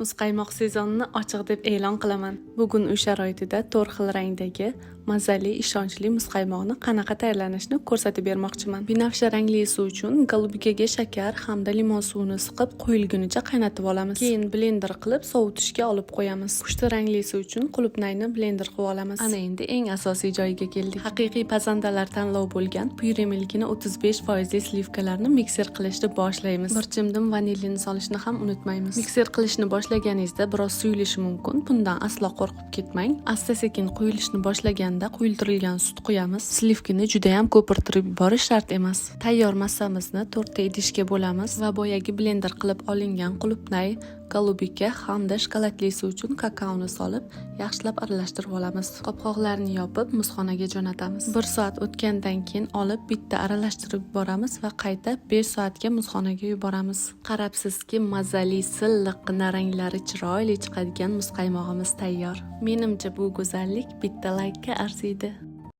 Muzqaymoq sezonini ochiq deb e'lon qilaman. Bugun uy sharoitida to'rt xil rangdagi mazali, ishonchli muzqaymoqni qanaqa tayyorlanishini ko'rsatib bermoqchiman. Binafsha rangli suv uchun голубика ga shakar hamda limon suvini siqib, quyilgunicha qaynatib olamiz. Keyin blender qilib, sovutishga olib qo'yamiz. Pushti ranglisi uchun qulupnayni blender qilib olamiz. Ana endi eng asosiy joyiga keldik. Haqiqiy pazandalar tanlov bo'lgan Pure Milkini 35 foizli сливка larni mikser qilishni boshlaymiz. Bir chimdim vanilin solishni ham unutmaymiz. Mikser qilishni boshlaganingizda biroz suyulishi mumkin. Bundan aslo qo'rqib ketmang. Asta-sekin quyilishni boshlaganda quyultirilgan sut quyamiz. Сливка ni juda ham ko'pirtirib yuborish shart emas. Tayyor massamizni to'rtta idishga bo'lamiz va boyagi blender qilib olingan qulupnay, голубика hamda shokoladlisi uchun kakaoni solib, yaxshilab aralashtirib olamiz. Qopqoqlarni yopib, muzxonaga jo'natamiz. 1 soat o'tgandan keyin olib, bitta aralashtirib yuboramiz va qayta 5 soatga muzxonaga yuboramiz. Qarabsizki, mazali, silliqqina, ranglari chiroyli chiqadigan muzqaymog'imiz tayyor. Menimcha, bu go'zallik bitta laykka arziydi.